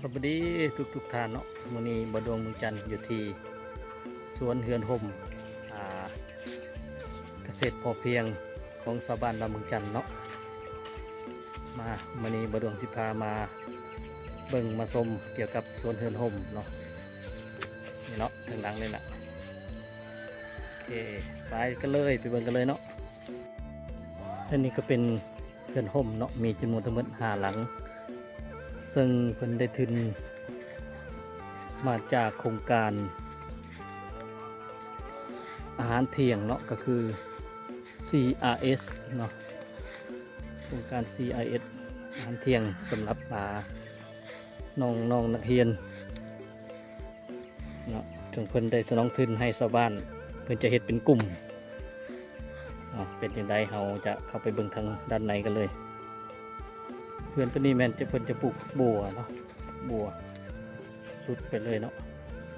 ສະບາຍດີທຸກໆທ່ານເນາະ, ມື້ນີ້ບ່າວດວງເມືອງຈັນຢູ່ທີ່ສວນເຮືອນຮົ່ມ ອ່າ ກະເສດພໍພຽງຂອງຊາວບ້ານລາວເມືອງຈັນເນາະ. ມາ ມື້ນີ້ບ່າວດວງຊິພາມາເບິ່ງມາຊົມກ່ຽວກັບສວນເຮືອນຮົ່ມເນາະ, ນີ້ເນາະ ທາງຫຼັງນີ້ລະ. ໂອເຄ ໄປກັນເລີຍ ໄປເບິ່ງກັນເລີຍເນາະ. ອັນນີ້ກໍເປັນເຮືອນຮົ່ມເນາະ ມີຈຳນວນທັງໝົດຫ້າຫຼັງ ເຊິ່ງເພິ່ນໄດ້ທຶນມາຈາກໂຄງການອາຫານທ່ຽງເນາະ ກໍຄື ຊີອາເອັສ ເນາະ, ໂຄງການ ຊີອາເອັສ ອາຫານທ່ຽງສຳລັບ ອ່າ ນ້ອງໆນັກຮຽນ ເນາະ, ເຊິ່ງເພິ່ນໄດ້ສະໜອງທຶນໃຫ້ຊາວບ້ານ ເພິ່ນຈະເຮັດເປັນກຸ່ມເນາະ. ເປັນຈັ່ງໃດ ເຮົາຈະເຂົ້າໄປເບິ່ງທາງດ້ານໃນກັນເລີຍ. ເຮືອນໂຕນີ້ແມ່ນຈະ ເພິ່ນຈະປູກບົວເນາະ, ບົວສຸດໄປເລີຍເນາະ,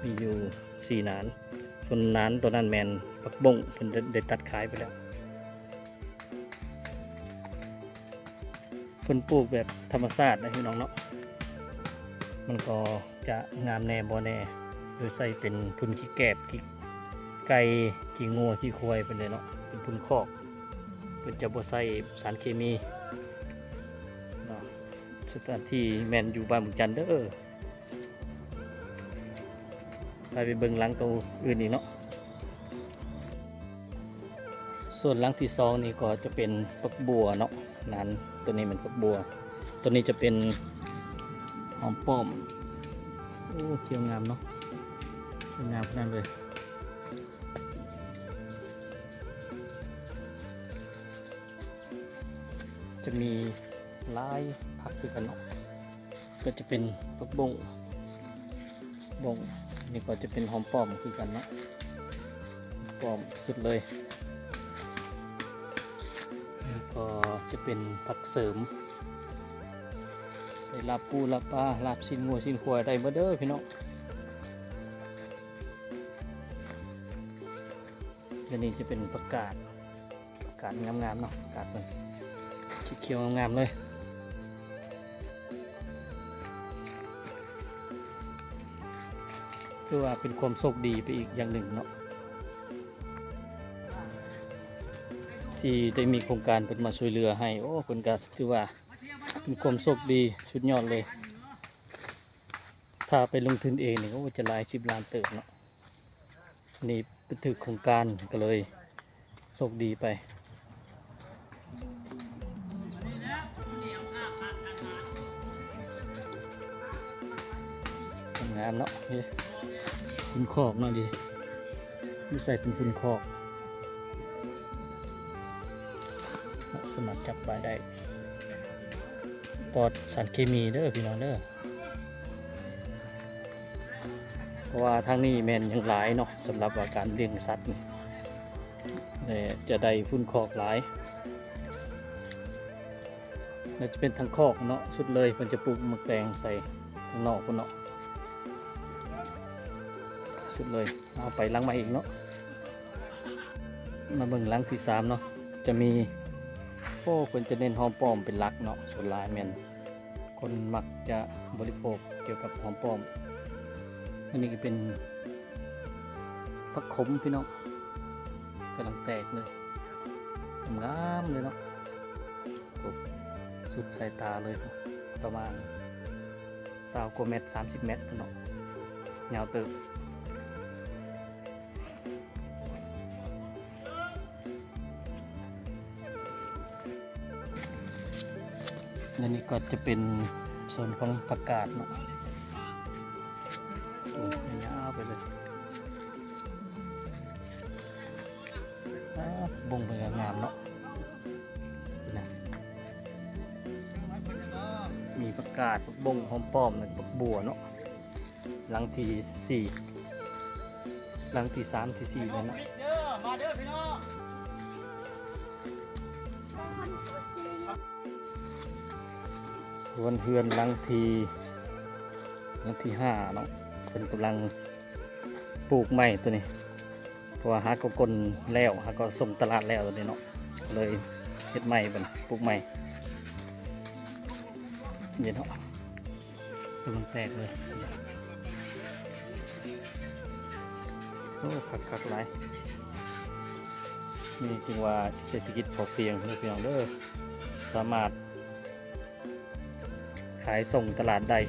ມີຢູ່ສີ່ໜານ, ສ່ວນໜານໂຕນັ້ນແມ່ນຜັກບົ້ງ ເພິ່ນໄດ້ ໄດ້ຕັດຂາຍໄປແລ້ວ. ເພິ່ນປູກແບບທຳມະຊາດນະພີ່ນ້ອງເນາະ, ມັນກໍຈະງາມແດ່ບໍ່ແດ່ ໂດຍໃຊ້ເປັນຝຸ່ນຂີ້ແກບ ຂີ້ໄກ່ ຂີ້ງົວ ຂີ້ຄວາຍເພິ່ນເດ້ເນາະ, ເປັນຝຸ່ນຄອກ, ເພິ່ນຈະບໍ່ໃຊ້ສານເຄມີເນາະ. ສະຖານທີ່ແມ່ນຢູ່ບ້ານເມືອງຈັນເດີ. ໄປ ໄປເບິ່ງຫຼັງໂຕອື່ນອີກເນາະ. ສ່ວນຫຼັງທີສອງນີ້ກໍຈະເປັນຜັກບົວເນາະ, ນັ້ນ ໂຕນີ້ແມ່ນຜັກບົວ, ໂຕນີ້ຈະເປັນຫອມປ້ອມ. ໂອ້ ຂຽວງາມເນາະ, ຂຽວງາມຂະໜາດເລີຍ. ຈະມີຫຼາຍຜັກຄືກັນເນາະ, ກໍຈະເປັນຜັກບົ້ງ ບົ້ງ, ນີ້ກໍຈະເປັນຫອມປ້ອມຄືກັນເນາະ, ຫອມປ້ອມສຸດເລີຍ. ແລ້ວກໍຈະເປັນຜັກເສີມ ໃສ່ລາບປູລາບປາ ລາບຊີ້ນງົວຊີ້ນຄວາຍໄດ້ເບິດເດີພີ່ນ້ອງ. ແລະນີ້ຈະເປັນຜັກກາດ ຜັກກາດງາມໆເນາະ, ຜັກກາດເບິ່ງ ຂຽວໆງາມໆເລີຍ. ຖືວ່າເປັນຄວາມໂຊກດີໄປອີກຢ່າງໜຶ່ງເນາະ ທີ່ໄດ້ມີໂຄງການເພິ່ນມາຊ່ວຍເຫຼືອໃຫ້. ໂອ້ ເພິ່ນກໍຖືວ່າເປັນຄວາມໂຊກດີສຸດຍອດເລີຍ. ຖ້າໄປລົງທຶນເອງນີ້ ໂອ້ ຈະຫຼາຍສິບລ້ານເຕີບເນາະ. ນີ້ໄປຖືກໂຄງການ ກໍເລີຍໂຊກດີໄປ. ງາມເນາະ, ເອີ ຝຸ່ນຄອກເນາະ, ດີ ມີໃສ່ເປັນຝຸ່ນຄອກ ສາມາດຈັບບາຍໄດ້ ປອດສານເຄມີເດີພີ່ນ້ອງເດີ. ເພາະວ່າທາງນີ້ແມ່ນຍັງຫຼາຍເນາະ, ສຳລັບວ່າການລ້ຽງສັດນີ້ ແລະ ຈະໄດ້ຝຸ່ນຄອກຫຼາຍ. ແລະ ຈະເປັນທາງຄອກເນາະ ສຸດເລີຍ, ເພິ່ນຈະປູກໝາກແຕງໃສ່ທາງນອກພຸ້ນເນາະ ສຸດເລີຍ. ເອົາໄປຫຼັງໃໝ່ອີກເນາະ. ມາເບິ່ງຫຼັງທີສາມເນາະ, ຈະມີ ໂອ້ ເພິ່ນຈະເນັ້ນຫອມປ້ອມເປັນຫຼັກເນາະ, ສ່ວນຫຼາຍແມ່ນຄົນມັກຈະບໍລິໂພກກ່ຽວກັບຫອມປ້ອມ. ອັນນີ້ກໍເປັນຜັກຂົມພີ່ນ້ອງ, ກຳລັງແຕກເລີຍ, ງາມໆເລີຍເນາະ. ໂອ້ ສຸດສາຍຕາເລີຍ, ປະມານຊາວກວ່າແມັດ ສາມສິບແມັດພຸ້ນເນາະ, ຍາວເຕີບ. ແລະນີ້ກໍຈະເປັນໂຊນຂອງຜັກກາດເນາະ, ໂອ້ຍ ຍາວໄປເລີຍ. ອ່າ ບົ້ງເພິ່ນກໍງາມເນາະ, ເຫັນນະ ມີຜັກກາດ ຜັກບົ້ງ ຫອມປ້ອມ ແລະ ຜັກບົວເນາະ. ຫຼັງທີສີ່ ຫຼັງທີສາມ ທີສີ່ແມ່ນເນາະ. ສວນເຮືອນຫຼັງທີ ຫຼັງທີຫ້າເນາະ, ເພິ່ນກຳລັງ ປູກໃໝ່ໂຕນີ້ ເພາະວ່າຫາກໍກົ້ນແລ້ວ ຫາກໍສົ່ງຕະຫຼາດແລ້ວໂຕນີ້ເນາະ, ເລີຍເຮັດໃໝ່ບັດນີ້ ປູກໃໝ່. ນີ້ເນາະ, ກຳລັງແຕກເລີຍ. ໂອ້ ຄັກໆຫຼາຍ. ນີ້ຈຶ່ງວ່າເສດຖະກິດພໍພຽງເດີພີ່ນ້ອງເດີ, ສາມາດຂາຍສົ່ງຕະຫຼາດໄດ້.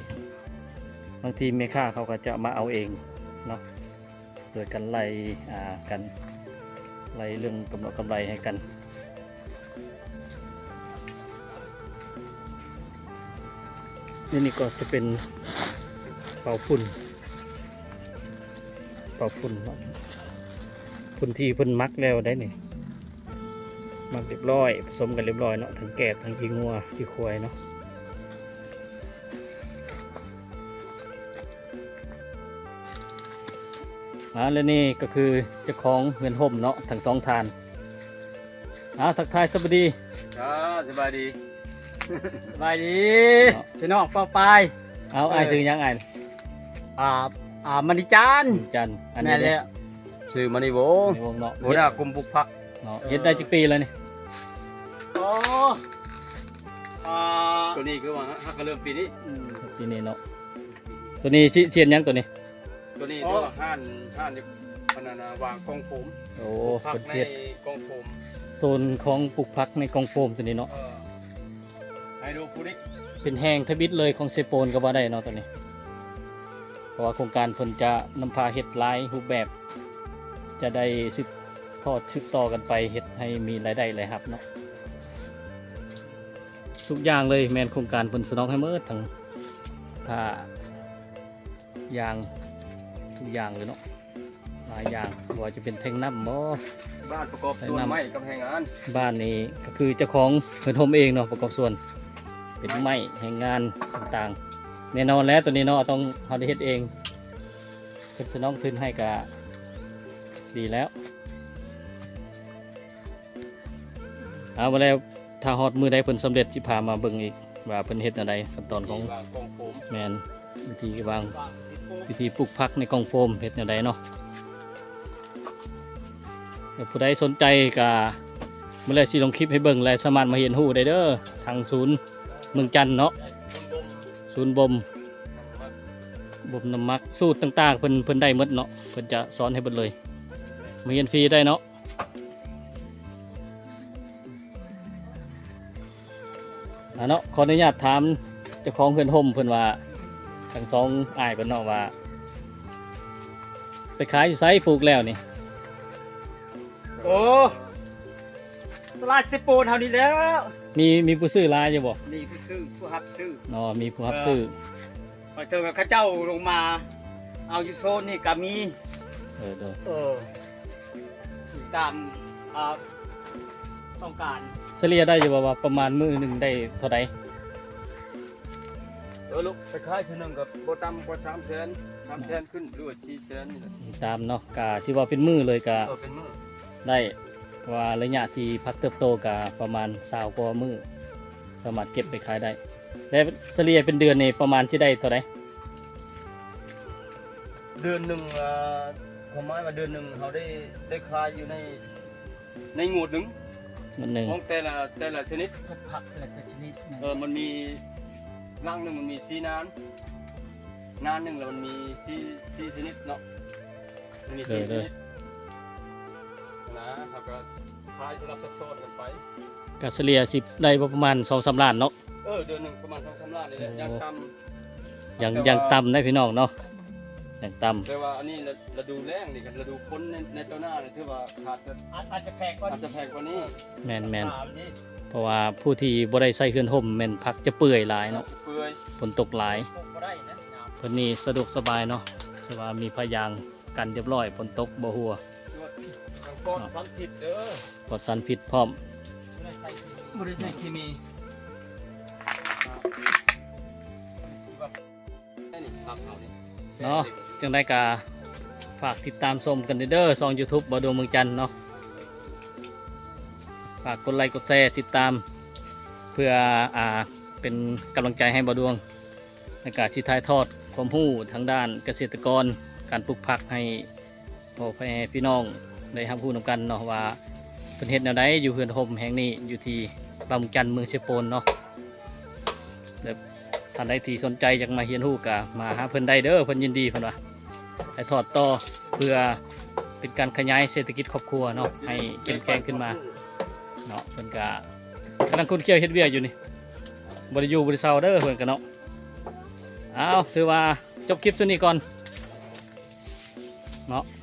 ບາງທີແມ່ຄ້າເຂົາກໍຈະມາເອົາເອງເນາະ. ໂດຍການໄລ່ ອ່າ ກັນ ໄລ່ເລື່ອງກຳເນາະກຳໄລໃຫ້ກັນ. ແລະນີ້ກໍຈະເປັນເປົ່າຝຸ່ນ ເປົ່າຝຸ່ນເນາະ, ຝຸ່ນທີ່ເພິ່ນໝັກແລ້ວໄດ໋ນີ້, ໝັກຮຽບຮ້ອຍ ປະສົມກັນຮຽບຮ້ອຍເນາະ, ທັງແກບ ທັງຂີ້ງົວ ຂີ້ຄວາຍເນາະ. ອ່າ ແລະນີ້ກໍຄືເຈົ້າຂອງເຮືອນຮົ່ມເນາະ ທັງສອງທ່ານ. ອ່າ ທັກທາຍສະບາຍດີ. ອ່າ ສະບາຍດີ ສະບາຍດີ ເນາະ ພີ່ນ້ອງປ້ອງປາຍ. ເອົາ ເອີ ອ້າຍຊື່ຫຍັງອ້າຍ? ອ່າ ອ່າ ມະນີຈັນ ມະນີຈັນ. ອັນນີ້ ແມ່ນແລ້ວ ຊື່ມະນີວົງ ມະນີວົງເນາະ, ຫົວໜ້າກຸ່ມປູກຜັກເນາະ. ເອີ ເຮັດໄດ້ຈັກປີແລ້ວນີ້? ອໍ ອ່າ ຕົວນີ້ຄືວ່າຫາກະເລີ່ມປີນີ້. ອືມ ປີນີ້ເນາະ. ຕົວນີ້ຊິ ຊິເຮັດຫຍັງຕົວນີ້? ຕົວນີ້ ໂອ້ ເອີ້ນວ່າຮ້ານ ຮ້ານຢູ່ອັນນັ້ນນະ ວາງກ່ອງໂຟມ. ໂອ້ ປູກຜັກໃນກ່ອງໂຟມ, ໂຊນຂອງປູກຜັກໃນກ່ອງໂຟມຕົວນີ້ເນາະ. ເອີ ໄຮໂດຣໂປນິກ ເປັນແຫ່ງທຳອິດເລີຍຂອງເຊໂປນກໍວ່າໄດ້ເນາະຕົວນີ້, ເພາະວ່າໂຄງການເພິ່ນຈະນຳພາເຮັດຫຼາຍຮູບແບບ ຈະໄດ້ສືບທອດສືບຕໍ່ກັນໄປ ເຮັດໃຫ້ມີລາຍໄດ້ລາຍຮັບເນາະ. ທຸກຢ່າງເລີຍແມ່ນໂຄງການເພິ່ນສະໜອງໃຫ້ໝົດ, ທັງຜ້າ ຢາງ ທຸກຢ່າງເລີຍເນາະ, ຫຼາຍຢ່າງ ບໍ່ວ່າຈະເປັນແທ່ງນ້ຳບໍ. ບ້ານປະກອບສ່ວນ ແທ່ງນ້ຳ ໄມ້ກັບແຮງງານ. ບ້ານນີ້ກໍຄືເຈົ້າຂອງເພິ່ນຮົ່ມເອງເນາະ ປະກອບສ່ວນ ເປັນໄມ້ ແຮງງານຕ່າງໆ. ແນ່ນອນແລ້ວຕົວນີ້ເນາະ ຕ້ອງ ເຮົາໄດ້ເຮັດເອງ, ເພິ່ນສະໜອງທຶນໃຫ້ກໍດີແລ້ວ. ເອົາ ບໍ່ແລ້ວ ຖ້າຮອດມື້ໃດເພິ່ນສຳເລັດ ຊິພາມາເບິ່ງອີກວ່າເພິ່ນເຮັດແນວໃດ ຂັ້ນຕອນຂອງ ວາງກ່ອງໂຟມ. ແມ່ນ ວິທີວາງ ວາງ ວິທີປູກຜັກໃນກ່ອງໂຟມເຮັດແນວໃດເນາະ. ແລ້ວຜູ້ໃດສົນໃຈກໍ ມື້ແລກຊິລົງຄລິບໃຫ້ເບິ່ງ ແລະ ສາມາດມາຮຽນຮູ້ໄດ້ເດີ ທາງສູນເມືອງຈັນເນາະ, ສູນບົ່ມ ບົ່ມນ້ຳໝັກ ສູດຕ່າງໆ ເພິ່ນ ເພິ່ນໄດ້ໝົດເນາະ, ເພິ່ນຈະສອນໃຫ້ເບິດເລີຍ, ມາຮຽນຟຣີໄດ້ເນາະ. ອ່າເນາະ ຂໍອະນຸຍາດຖາມເຈົ້າຂອງເຮືອນຮົ່ມເພິ່ນວ່າ ທັງສອງອ້າຍເພິ່ນເນາະ ວ່າໄປຂາຍຢູ່ໃສ ປູກແລ້ວນີ້? ໂອ້ ຕະຫຼາດເຊໂປນເຮົານີ້ແຫຼະ. ມີ ມີຜູ້ຊື້ຫຼາຍຢູ່ບໍ່? ມີຜູ້ຊື້ ຜູ້ຮັບຊື້ເນາະ, ມີຜູ້ຮັບຊື້. ບາງເທື່ອເຂົາເຈົ້າລົງມາເອົາຢູ່ໂຊນນີ້ກໍມີ. ເອີ ໂດຍ ເອີ ຕາມ ອ່າ ຕ້ອງການ. ສະເລ່ຍໄດ້ຢູ່ບໍ່ວ່າປະມານມື້ໜຶ່ງໄດ້ເທົ່າໃດ? ເອີ ລູກ ໄປຂາຍເທື່ອໜຶ່ງກໍບໍ່ຕ່ຳກວ່າສາມແສນ ສາມແສນຂຶ້ນ ຫຼືວ່າສີ່ແສນນີ້ແຫຼະ ຕາມເນາະ. ກະຊິວ່າເປັນມື້ເລີຍກະ ເອີ ເປັນມື້ໄດ້ ເພາະວ່າໄລຍະທີ່ຜັກເຕີບໂຕກະປະມານຊາວກວ່າມື້ ສາມາດເກັບໄປຂາຍໄດ້. ແລະ ສະເລ່ຍເປັນເດືອນນີ້ປະມານຊິໄດ້ເທົ່າໃດ? ເດືອນໜຶ່ງ ອ່າ ຄວາມໝາຍວ່າເດືອນໜຶ່ງເຮົາໄດ້ ໄດ້ຂາຍຢູ່ໃນ ໃນງວດໜຶ່ງ ງວດໜຶ່ງ ຂອງແຕ່ລະ ແຕ່ລະຊະນິດ ຜັກແຕ່ລະຊະນິດ. ເອີ ມັນມີລັງໜຶ່ງມັນມີສີ່ນານ ນານໜຶ່ງລະມັນມີສີ່ ສີ່ຊະນິດເນາະ, ມັນມີສີ່ຊະນິດ. ເອີ ນະ ເຮົາກໍຂາຍສະຫຼັບຊັບຊ້ອນກັນໄປ. ກະສະເລ່ຍຊິໄດ້ບໍ່ປະມານສອງສາມລ້ານເນາະ? ເອີ ເດືອນໜຶ່ງປະມານສອງສາມລ້ານນີ້ແຫຼະ ໂອ້ ຢ່າງຕ່ຳ. ຢ່າງ ຢ່າງຕ່ຳເດ້ພີ່ນ້ອງເນາະ ຢ່າງຕ່ຳ. ແຕ່ວ່າອັນນີ້ລະ ລະດູແລ້ງນີ້ກັບລະດູຝົນໃນ ໃນຕໍ່ໜ້ານີ້ຖືວ່າອາດຈະ ອາດ ອາດຈະແພງກວ່າ ອາດຈະແພງກວ່ານີ້. ແມ່ນໆ ເພາະວ່າຜູ້ທີ່ບໍ່ໄດ້ໃສ່ເຮືອນຮົ່ມແມ່ນຜັກຈະເປື່ອຍຫຼາຍເນາະ, ເປື່ອຍ ຝົນຕົກຫຼາຍ. ເພິ່ນນີ້ສະດວກສະບາຍເນາະ ຖືວ່າມີຜ້າຢາງ ກັນຮຽບຮ້ອຍ ຝົນຕົກບໍ່ຮົ່ວ. ປອດສານພິດເດີ ປອດສານພິດພ້ອມ ບໍ່ໄດ້ໃສ່ເຄມີເນາະ. ຈັ່ງໃດກະຝາກຕິດຕາມຊົມກັນເດີ ຊ່ອງຢູທູບ ບ່າວດວງເມືອງຈັນເນາະ. ຝາກກົດໄລກົດແຊຕິດຕາມ ເພື່ອ ອ່າ ເປັນກຳລັງໃຈໃຫ້ບ່າວດວງ ໃນການຊິຖ່າຍທອດຄວາມຮູ້ທາງດ້ານກະເສດຕະກອນ ການປູກຜັກໃຫ້ພໍ່ແມ່ພີ່ນ້ອງໄດ້ຮັບຮູ້ນຳກັນເນາະ ວ່າເພິ່ນເຮັດແນວໃດຢູ່ເຮືອນຮົ່ມແຫ່ງນີ້ ຢູ່ທີ່ບ້ານເມືອງຈັນ ເມືອງເຊໂປນເນາະ. ແລະ ທ່ານໃດທີ່ສົນໃຈຢາກມາຮຽນຮູ້ກໍມາຫາເພິ່ນໄດ້ເດີ ເພິ່ນຍິນດີ ເພິ່ນວ່າ ໃຫ້ທອດຕໍ່ ເພື່ອເປັນການຂະຫຍາຍເສດຖະກິດຄອບຄົວເນາະ ໃຫ້ເຂັ້ມແຂງຂຶ້ນມາເນາະ. ເພິ່ນກໍກຳລັງຂຸ້ນຂ້ຽວເຮັດວຽກຢູ່ນີ້ ບໍ່ໄດ້ຢູ່ບໍ່ໄດ້ເຊົາເດີເພິ່ນກໍເນາະ. ເອົາ ຖືວ່າຈົບຄລິບສ່ຳນີ້ກ່ອນເນາະ.